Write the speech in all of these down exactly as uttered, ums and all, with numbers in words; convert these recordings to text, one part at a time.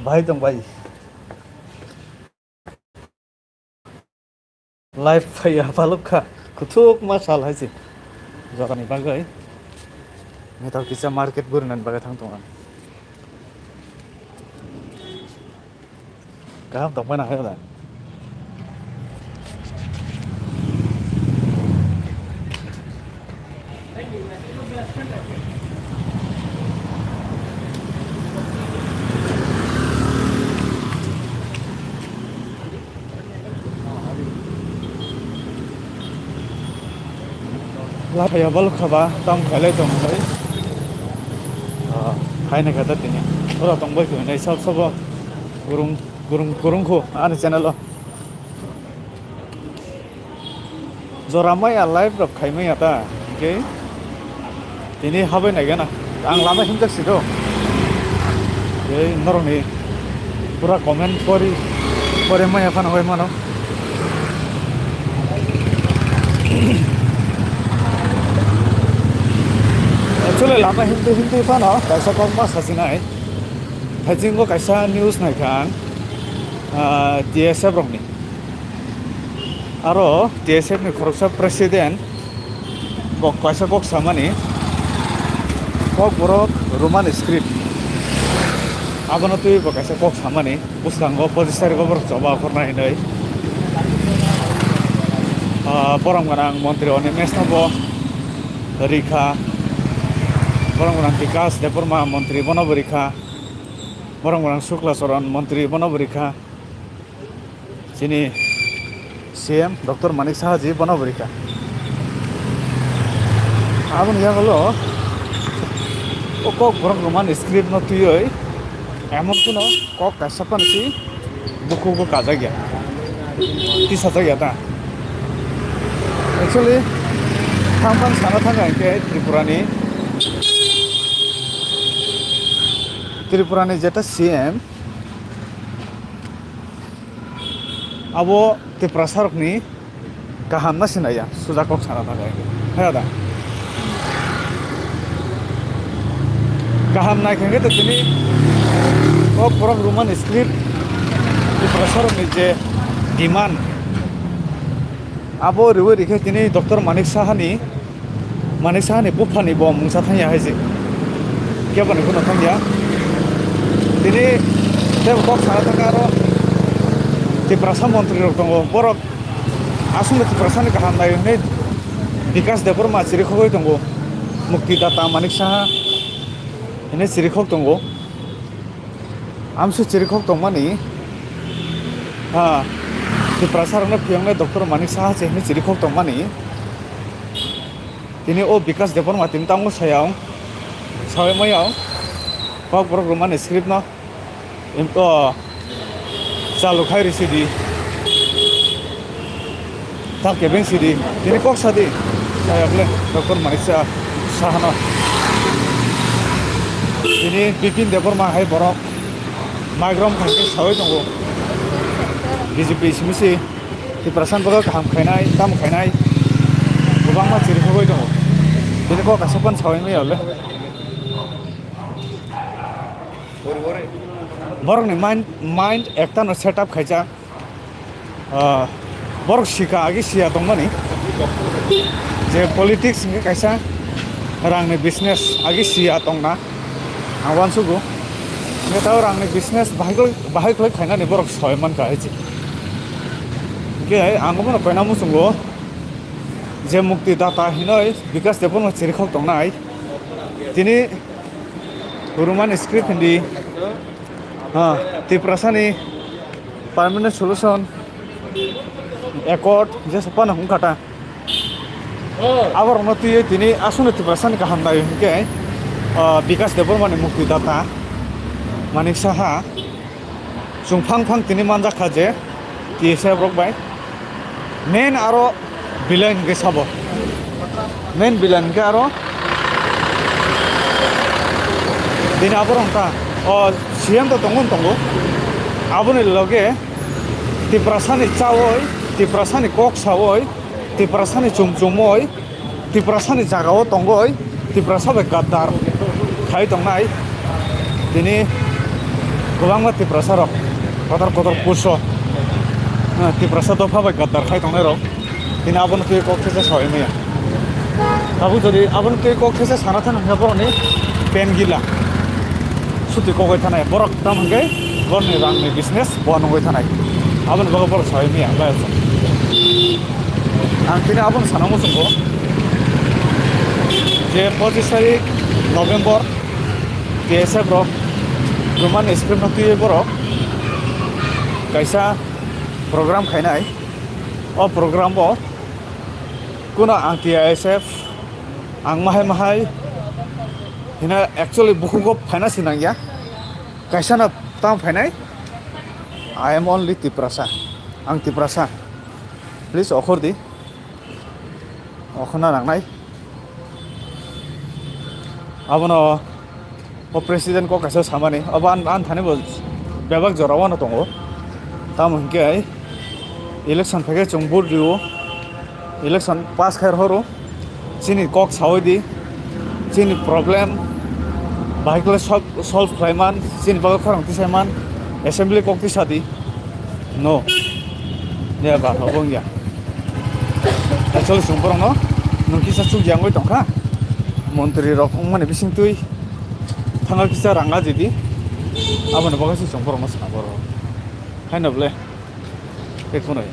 Bai tong bai. Live phaiya balukha. Kuthuk ma sal hai se. Jorani bagwi. Metal kisa market gurinan bagwi thang tong ang. Kaham tong phai na hai da. Laphaya balukha ba, tam khailai tong bai. Ah, hai na kata tini. Ora tong bai ko nai sab sabo. Gurung, gurung, gurung kho, ani channel o. Jora maya live rok khai maya ta, hingke tini habai nai gana. Ang lama himjak si do. Ei norokni pura comment pori, pori maya phano hoi mano. Actually lama himdi himdi phano kaisa kokma sasinai. Haisingo kaisa news naikha ang, ah, T S F rokni. Aro T S F ni khoroksa president bo kaisa kok samani, Kokborok Roman script. Abono twi bo kaisa kok samani, bwskango pochistariko borok choba okhorna hinwi. Ah, borom gwnang montri Oni Mesa bo rikha, borom gwnang Bikas Debbarma montri bono bo rikha, borom gwnang Shukla Charan montri bono bo rikha. Chini C M Doctor Manik Saha ji bono bo rikha. Aboni yagulo o Kokborok Roman script no twiwi emon kuno kok kaisa phano twi bukhuk bo kajak ya, tisajak ya ta. Actually, thang phano sana thang hingke Tripura ni, Tripura ni jeta C M abo Tiprasa rokni kaham na sinai ya, suja kok sana thang hai. Hai da. Kaham nai khe to tini o borok Roman script Tiprasa rokni je demand abo riwi rikhe tini Doctor Manik Saha ni Manik Saha ni bupha ni bo mungsa thang ya hai se. Kebo ni bono thang ya. Tini tebo kok sana thang aro Tiprasa montri rok tongo. Borok aswk no Tiprasa ni kaham nai hwnwi Bikas Debbarma chirikhogwi tongo. Mukti data Manik Saha hwnwi chirikhok tongo. Amswk chirikhok tongmani, ha, Tiprasa rokno phiyoknai Doctor Manik Saha se hwnwi chirikhok tongmani. Tini o Bikas Debbarma tini tamo sayang, sawi mayang, Kokborok Roman script no, im-, o, chalu khai risi di. Thang kebeng sidi, tini kok sadi. Saya bole Doctor Manik Sa-, Sahano. Tini Bipin Debbarma hai borok maigram khai khe sawi tongo. B J P simi si Tiprasa ni bagwi kaham khainai, tamo khainai. Kwbangma chirikhogwi tongo. Tini kok kaisa phano sawi maya le. Borokni mind, mind ekta no set up khaijak. Ah, borok sika agi siya tongmani je politics hingke kaisa rangni business agi siya tongna ang uansugo. Hingke tao rangni business bahai khlai, bahai khlai khainani borok soi mankha hai se. Hingke ang bono koina muchungo je mukti data hinoi Bikas Debbarma chirikhok tongnai. Tini Roman script hindi, ha, Tiprasani permanent solution, accord, jesa phano hwn kha ta. Aborokno twiwi tini aswkno Tiprasani kaham nai hwnkhe, ah, Bikas Debbarmani mukti data Manik Saha. Chwng phang phang tini manjak kha je T S F rok bai main aro villain hwnkhe sabo. Main villain hwnkhe aro bini aborok wngkha o C M to tongo tongo. Aboni loge Tiprasani chawi, Tiprasani kok sawi, Tiprasani chum chumwi, Tiprasani jagao tongoi, Tiprasa bai gaddar khai tongnai. Tini Kwbangma Tiprasa rok kotor kotor puso, eh, Tiprasa dopha bai gaddar khai tongnai rok, tini abono twi kok thesa sawi maya. Tabuk jodi abono twi kok thesa sana thang hwnkhe borokni pen gila. Suti kogwi thanai borok tam hwnkhe borokni rangni business bo nungwi thanai. Aboni bagwi borok sawi maya bai. Ang tini abono sana muchungo je pochis tarik November T S F rok Roman script no twiwi borok kaisa program khainai. O program o kuno ang T S F ang mahai mahai hina actually bukhugo phaina sinangya. Kaisa no tamo phainai? I am only Tiprasa. Ang Tiprasa. Please okhor di. Okhorna nangnai. Abono o president kok kaisa samani. Abo an, an thani bo bebak jora wano tongo. Tamo hinkhe election phaikhe chwng vote rio. Election pass khai horo. Chini kok sawi di. Chini problem bahai khlai solve, solve khlai man. Chini bagwi khorang tisai man. Assembly kok tisa di. No. Never, obo wngya. Actually, chwng borokno nwng kisa chuk yangwi tongkha. Montri rok wngmani bisingtwi thangwi kisa rang ajidi. Aboni bagwi se chwng borokno sabo rw. Haino ble. Ekhonoi.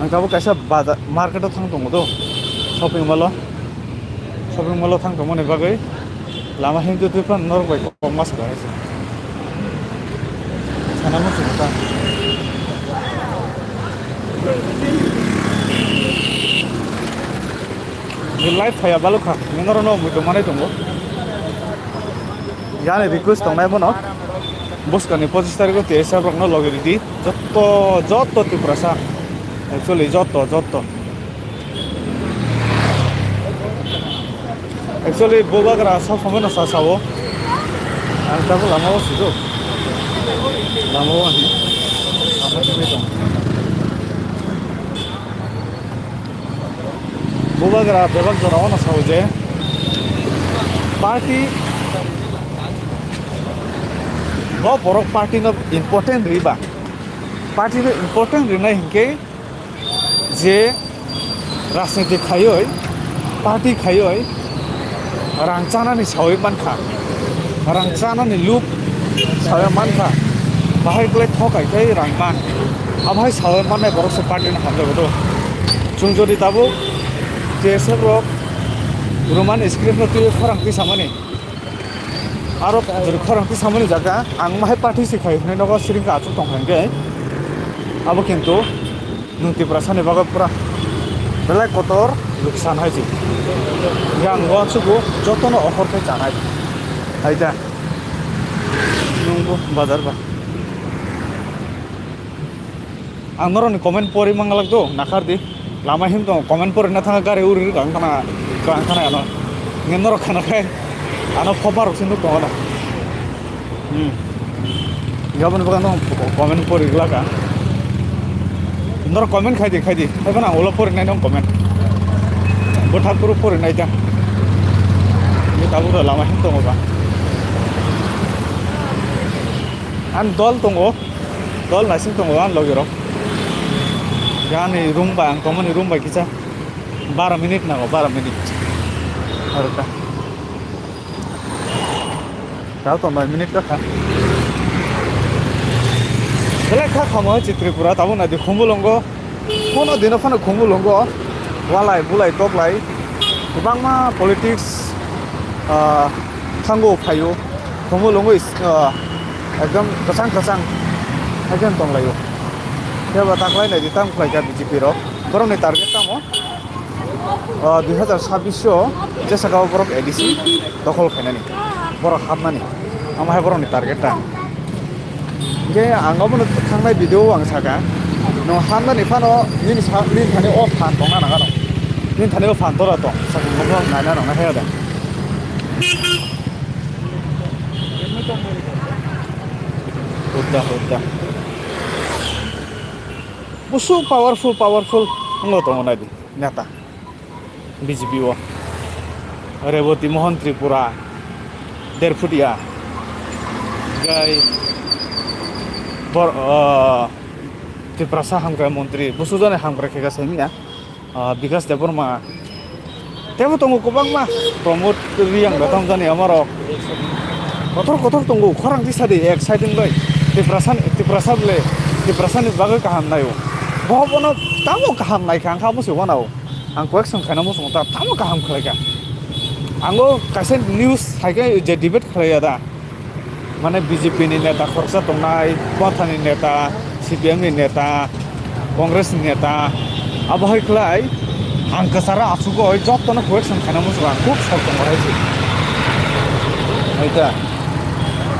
Ang tabuk kaisa bazar, market o thang tongo do. Shopping mall o. Shopping mall o thang tongmani bagwi lama himtwi twi phano norok bai kok ma swkang se. Sana muchungo ta. Ni live phaiya balukha, ni norokno muitu manai tongo. Yani request tongnai bono, bwskangni pochis tarikh o T S F rokno logi ridi, jotto, jotto Tiprasa, actually jotto, jotto. Actually, Bubagra sab somoi no sa sao. Ang tabuk lama o sujok. Lama o ani. Lama o sujok. Bubagra bebak jora o no sao je party bo borok party no important riba. Party no important rinai hinkhe je rajniti khaioi, party khaioi rang chanani sawi mankha, rang chanani luk sawi mankha, bahai kwlai thokai tei rang man, abohai sawi mannai borok se party no hamjago do. Chwng jodi tabuk T S F rok Roman script no twiwi khorang twi samani, aro jodi khorang twi samani jaga ang mahai party se khai hwnwi nogo siring khe achuk tongkha hinkhe abo kintu nwng Tiprasani bagwi pura belai kotor luksan hai se. Yang uansukgo jotono offer khe chanai hai da nwngbo bazar ba. Ang norokni comment pori manglak do, nakhar di. Lama him tongo, comment pori na thangkha gari uri ri kang khana, kang khana ano. Nge norok khana khai, ano phopa rok se nuk tongo da. Hmm. Gabon baka no comment pori glaka. Norok comment khai di, khai di. Hai bana ulo pori nai nong comment. Bo thak puru pori nai ta. Ni tabuk lama him tongo ba. Ang dol tongo. Dol naising tongo ang logi rok. Yani room bai ang tongmani room bai kisa bara minute nango, bara minute. Arta. Tao tong nai minute ka kha. Belai kha khamo hai Tripura tabuk nai di Khumulwngo. Kono dino phano Khumulwngo walai bulai toklai kwbangma politics, ah, thango phaio. Khumulwngo is, ah, ekdom kwchang kwchang hai khe tonglaio. Phiya ba taklai nai di tamo khlai kha B J P rok. Borokni target tamo? Ah, dui hazar sabbish o je saka o borok A D C dokhol khainani, borok hapnani, amo hai borokni target ta. Hingke ang obono thangnai video o ang saka, nwng hapnani phano nini sa-, nini thani o phan tongna nang ano, nini thani o phan tora tong, sakni mokol naina nang nai da. Hudda, hudda. Busu powerful, powerful wngwi tongo nai di neta. B J P o Reboti Mohan Tripura, Der phut ya. Gai bor, ah, Tiprasa hamkrai montri, busujani hamkrai khe ga saimya. Ah, Bikas Debbarma. Tebo tongo kwbangma, Pramod Reang da tamjani amarok. Kotor kotor tongo, khorang tisa di exciting bai. Tiprasa, Tiprasa bole, Tiprasani bagwi kaham naio. Bo bono tamo kaham naikha, ang kha musi wanao. Ang correction khaina muchungo ta tamo kaham khlaikha. Ango kaisa news saikhe je debate khlaiya da. Mane B J P ni neta khoroksa tongnai, Mothani neta, C P M ni neta, Congress ni neta, abo hai khlai ang kwcharo asugoi jotono correction khaina muchungo ang khub sok tongo hai se. Hai ta.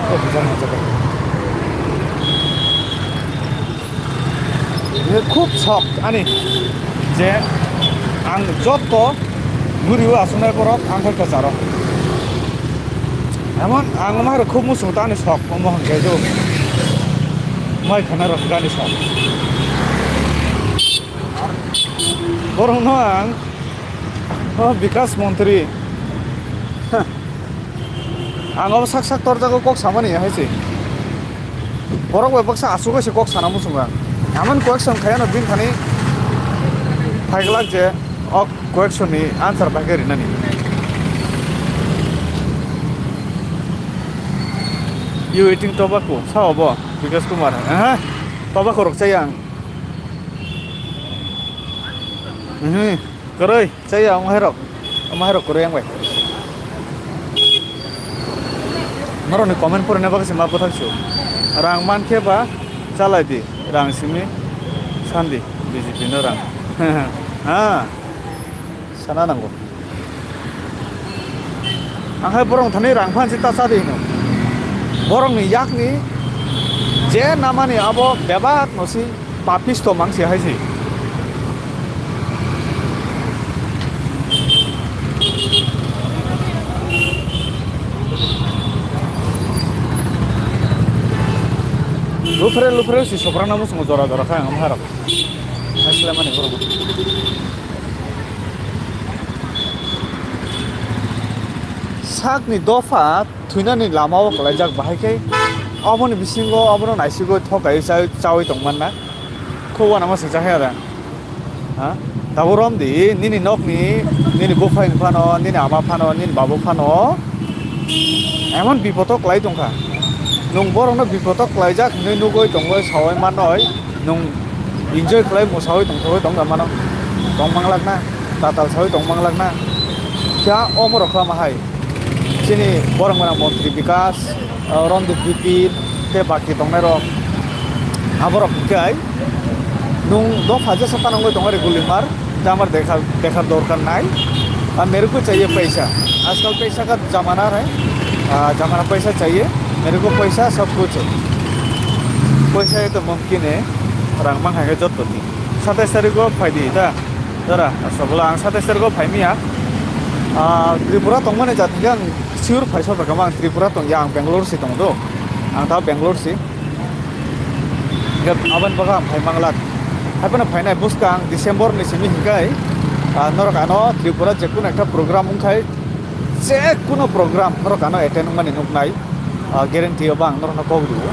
Kok bijak majak. Bini khub sok ani je ang joto guriwi asonai borok ang khe kwcharo. Emon ang omo hai rok khub muchung ta ani sok omo hwnkhe do. Mai khana rok ani sok. Borokno ang o Bikas Montri. Ang abo sak sak torjago kok samani hai se. Borok bai baksa asugwi se kok sana muchungo ang. Amani correction khaiyano bini thani phaiglak je o correction ni answer bai khe rinani. You eating tobacco? Sao bo? Bikas Kumar. Aha. Tobacco rok chaya ang. Mhm. Kwrwi. Chaya, omo hai rok. Omo hai rok kwrwi yang bai. Norokni comment porina bagwi se ma bwthak su. Rang man khe ba chalai di. Rang simi sandi. B J P no rang. Ha. Sana nango. Ang hai borok thani rang phan si ta cha di hino. Borokni yakni je namani abo bebak no si. Papisto mangsi hai se. Luphere luphere si soprana muchungo jora jora khe ang hamharok. Naisle mani borok. Sakni dopha. Thwinani lama o kwlaijak bahai khe, oboni bisingo obono naisigwi thok kaiwi chawi, chawi tongmanna. Kho uanama singcha khe ada. Ha? Tabuk rom di, nini nokni, nini buphai phano, nini ama phano, nini babu phano. Emon bipodo kwlai tongkha. Nwng borokno bipodo kwlaijak hinwi nugwi tongwi sawi manwi, nwng enjoy khlai mwsawi tongthogwi tongda mano. Tongmanglakna, tatal sawi tongmanglakna. Kya omorok khlama hai. Chini borok mwnang montri Bikas, ah, Rondip Bipin, tei baki tongnai rok. Aborok hwnkhe nwng dopha jesa panangwi tongo re Gulimar, tei amar dekha, dekha dorkar nai. Ah, mere ko chahiye paisa. Ajkal paisa ka zamana hai. Ah, zamana paisa chahiye. Mere ko paisa sab kuch hai. Paisa hai to mumkin hai. Rang mang hai khe jotto di. Satais tarikh o phai di da. Dara, aswk bwla ang satais tarikh o phai miya. Ah, Tripura tongmani jat hwnkhe ang sure phai sok kama, ang Tripura tong ya, ang Bangalore si tong do. Ang ta Bangalore si. Hwnkhe aboni bagwi ang phai manglak. Hai phano phainai bwskang December ni simi hwnkhe, ah, norok ano Tripura je kuno ekta program wngkhai, je kuno program norok ano attend wngmani nuknai. Ah, guarantee o bang norokno kok rwo.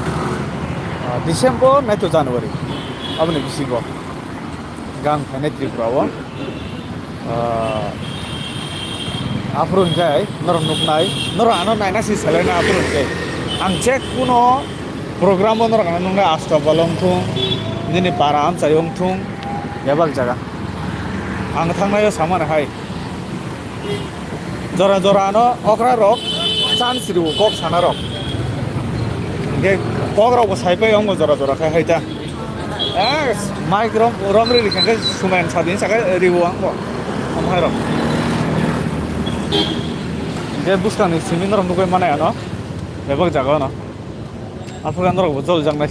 Ah, December nai to January. Aboni bisingo. Gang phainai Tripura o. Ah, aphuru hwnkhe norok nuknai, norok ano naina si selai na aphuru hwnkhe. Ang je kuno program o norok ano nuknai, Astabal wngthung, nini para amchai wngthung, bebak jaga. Ang thangnai o samani hai. Jora jora ano okra rok chance rwo kok sana rok. Hwnkhe kok rok bo sai pai wngbo jora jora khai hai ta. Eh, mic rom, rom ri rikha khe sumen sadin saka ribo ang bo. Amhai rom. Je buskang ni simi norok nugui mane ano. Bebak jaga ano. Aphuru norok bo jol jang nai.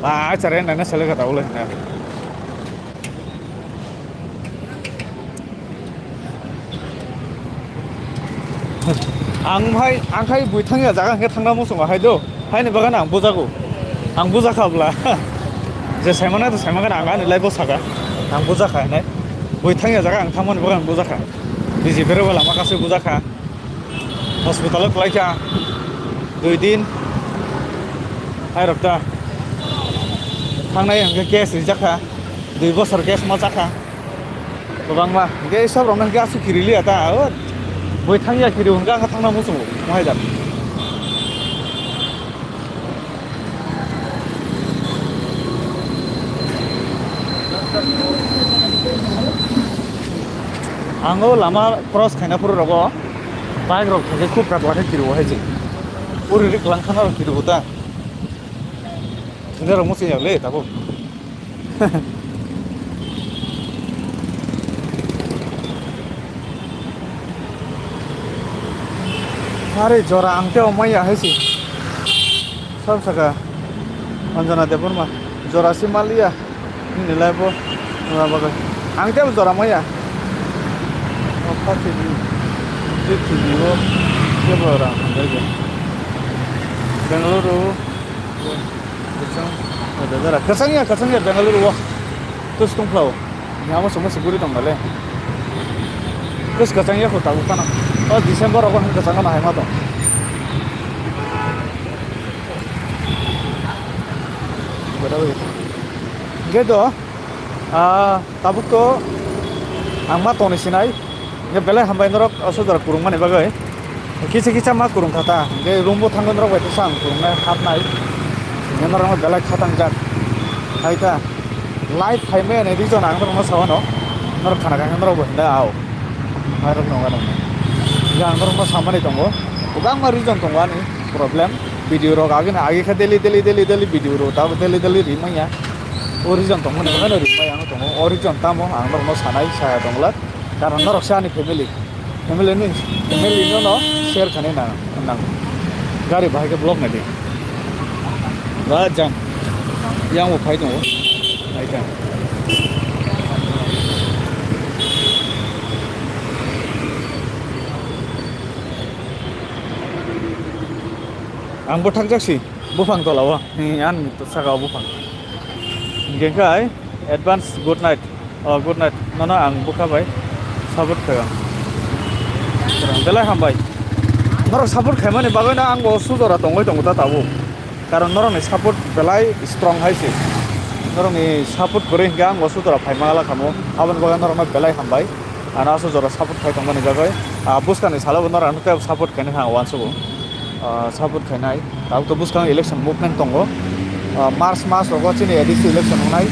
Ba, chare nai na sele kata ule. Ang hai, ang khai bui thangya jaga hwnkhe thangna muchungo hai do. Haini bagano ang bujago. Ang bujakha bwla. Je saimano to saimankha ang ani life o saka. Ang bujakha hinai. Bui thangya jaga ang thangmani bagano bujakha. Biji berebo lama kasui bujakha. Hospital o kwlaikha. Dui din. Hai rok ta. Thangnai hwnkhe case rijak kha. Dui bosor case ma chakha. Kwbangma. Hwnkhe sob rokno hwnkhe aswk kiri liya ta. O bui thangya kiri hwnkhe ang thangna muchungo. Mohai jak. Ang o lama cross khaina phuru rogo bike rok thangkhe khub rak lakhe kiri o hai je. Uri rik lang khana rok kiri o ta. Thwngna rok muchung ya le tabuk. Are jora ang teo maya hai se. Sab saka. Anjana Debbarma. Jora si maliya. Nini lai bo. Wala bagai. Ang teo jora maya. O pati ni. Di ti ni bo. Ke bo ra. Bengaluru. Kwchang, kwchang ya, kwchang ya Bengaluru o. Tus tong phlao. Ni amo somo siguri tong bale. Tus kwchang ya kho tabuk phano. O December rogo kwchang no hai ma tong. Bada bada. Ge do. Ah, tabuk to ang ma tongni sinai. Hingke belai hambai norok aswk jora kwrwngmani bagwi. Kisa kisa ma kwrwngkha ta. Hingke room bo thangwi norok bai teisa ang kwrwngnai hapnai. Hingke norokno belai khatangjak. Hai ta. Live phaimani reason ang norokno sawano. Norok khana kha norok bo hinda ao. Hai rok nonga nonga. Hingke ang norokno samani tongo. Kwbangma reason tongo ani problem. Video rok agini agi kha daily daily daily daily video rok tabuk daily daily rimanya. O reason tongmani bagwi no rimai ang tongo. O reason tamo ang norokno sanai saya tongla. Karon norok se ani family. Family ni, family no no share khanai na nang. Gari bahai khe block nai di. Ba jam. Yang bo phai tongo. Hai kha. Ang bo thakjak si. Buphang tola o. Ni an to saka o buphang. Hingke khai advance good night. Oh, good night. Nono ang bukha bai support khaga. Belai hambai. Norok support khaimani bagwi no ang bo sujora tongwi tongo ta tabuk. Karon norokni support belai strong hai se. Norokni support kwrwi hingke ang bo sujora phaima gala kamo. Aboni bagwi norokno belai hambai. Ano aswk jora support khai tongmani bagwi. Ah, bwskangni salo bo norokno tei support khainai kha ang uansugo. Ah, support khainai. Tabuk to bwskang election movement tongo. Ah, March mas rogo chini A D C election wngnai.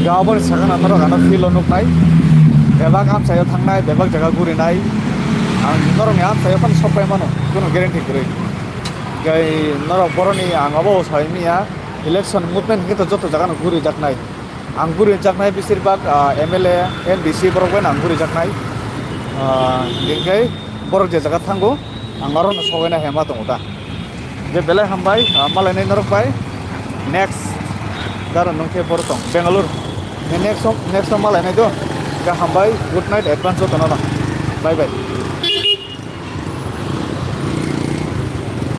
Ga aboni sakha norok ano field o nuknai. Bebak amchaio thangnai, bebak jaga gurinai. Ang norokni amchaio phano sok pai mano, kuno guarantee kwrwi. Gai norok boroni ang abo sai miya. Election movement hwnkhe to joto jagano gurijaknai. Ang gurijaknai besir bak, ah, M L A, M D C borok bai ang gurijaknai. Ah, hingke borok je jaga thango, ang aro no sogwi na hema tongo ta. Je belai hambai, ah, malainai norok bai. Next, daro nung khe borok tong Bangalore. Next song, next song malainai do. Ga hambai, good night, advance joto no. Bye bye.